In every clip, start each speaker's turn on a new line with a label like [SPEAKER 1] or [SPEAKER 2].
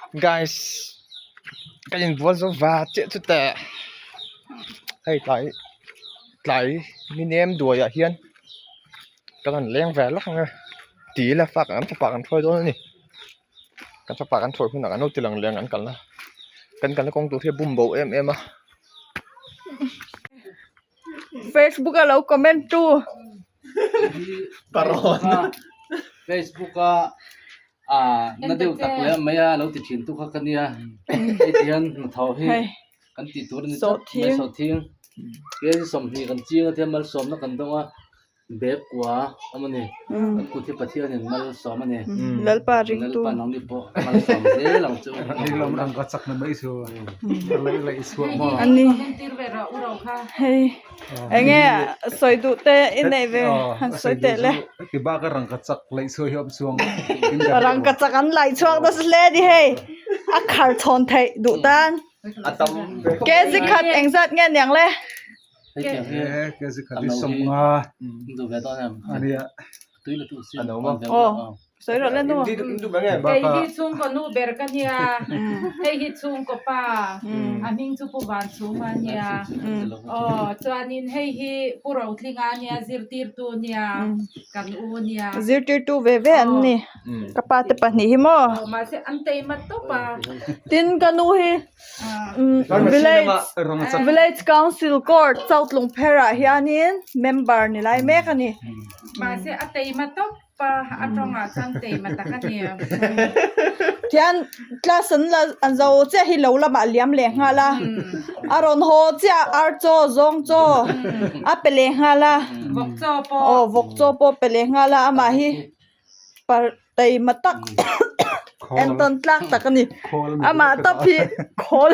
[SPEAKER 1] Guys ka inbual zo va chiah chu teh hei tlai tlai ni nem duai ah hian ka rawn leng ve lak ang e ti ila fak an fapa kan hruai dawn a ni kan fapa kan hruai hunah kan lo ti lang leh ang an kalna kan kalna kawng tur hi a bum bo em em a.
[SPEAKER 2] Facebook a lo comment tu.
[SPEAKER 1] Parawn.
[SPEAKER 3] Facebook a na deuh tak leh mai a lo ti thin tu kha ka nia hei ti hian hnathawh hi kan tih tur a ni tlat mai sawhthing kg 20 kan ching a thiam malsawmna kan dawng a. Bag kua awm a ni. Kan kut hi Pathianin malsawm a ni.
[SPEAKER 2] Lalpa ringtu.
[SPEAKER 3] Lalpa nangni pawh malsawm zel ang che u.
[SPEAKER 4] Hei lam rang ka chak na mai chu. Lai lai chhuah maw.
[SPEAKER 2] Ani. Hei enge sawi duh te i nei ve han sawi teh le.
[SPEAKER 4] Ti bak a rang ka chak laih chhuah hi awm chuang.
[SPEAKER 2] Rang ka chak an laih chhuak nasa hle a ni hei. A khar chhawn theih duh tan. Kg khat engzat nge niang le. Sawi rawh le nu.
[SPEAKER 5] Kei hi chhungkaw nu ber ka nia, hei hi chhungkaw pa, a hming chu Pu Vanchhunga a nia, aw chuanin hei hi Pu Rotlinga a nia zirtirtu a nia, kan u a nia.
[SPEAKER 2] Zirtirtu ve ve an ni. Ka pa te pahnih hi maw.
[SPEAKER 5] Aw mahse an teima tawp a.
[SPEAKER 2] Tin ka nu hi. Village village council court south lungpher ah hianin member ni lai mek a ni.
[SPEAKER 5] Mahse a teima tawp a a tawngah chuan teima tak a ni.
[SPEAKER 2] Tihian class an la an zo chiah hi lo lamah a liam leh nghal a a rawn haw chiah ar chaw zawng chaw a pe leh nghal a
[SPEAKER 5] Vawk chaw pawh
[SPEAKER 2] aw vawk chaw pawh a pe leh nghal a amah hi par taima tak entawn tlak tak a ni amah tawp hi khawl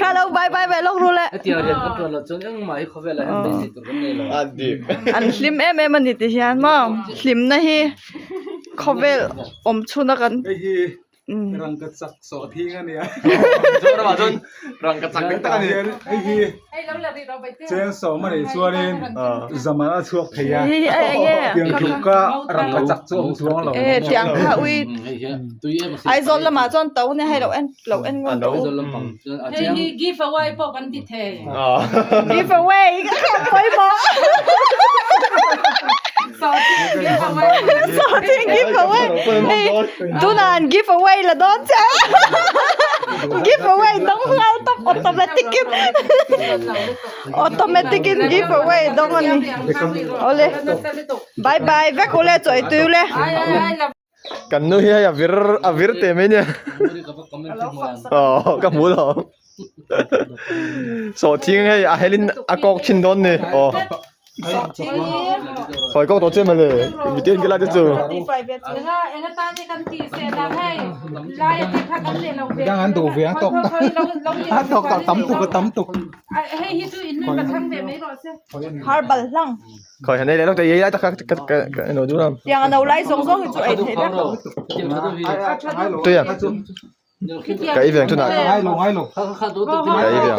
[SPEAKER 2] kha lo bye bye ve lawk ru le an hlim em em a ni ti hian maw hlimna hi khawvel awm chhun a kan.
[SPEAKER 4] Rangka chak sawhthing a nia.
[SPEAKER 1] Mizoramah chuan rangka chak dik tak a ni.
[SPEAKER 4] Hei hi cheng sawm a nih chuanin zaman a chhuak thei a. Tiang tluka rangka chak chu a awm chuang lo.
[SPEAKER 2] Tiang kha ui Aizawl lamah chuan to nia hei lo en lo en ngun tawh u.
[SPEAKER 5] Hei hi give away pawh kan ti thei.
[SPEAKER 2] Give away ka pawimawh.
[SPEAKER 5] Sawhthing give away.
[SPEAKER 2] Sawhthing give away. Hei tunah an give away la dawn che a. Give away dawng nghal tawp automatic in automatic in give away dawng a ni. Awle bye bye vek ule chaw ei tui ule.
[SPEAKER 1] Kan nu hi hei a vir a vir teh mai nia. Aw ka hmu lo. Sawhthing hei a helin a kawk thin dawn ni. Aw. Sawi kawk tawh che mawle miten ka la te chu.
[SPEAKER 4] Dang an duh ve a tawk a tawk tak tam tuk a tam tuk.
[SPEAKER 2] Herbal hlang.
[SPEAKER 1] Khawi han ei leh lawk teh ei lai tak kha ka ka ka eno duh a.
[SPEAKER 2] Tiang a no lai zawng zawng hi chu ei theih vek.
[SPEAKER 1] Tuia ka ei ve ang chunah.
[SPEAKER 4] Ngai lo ngai lo.
[SPEAKER 1] Ka ei ve ang.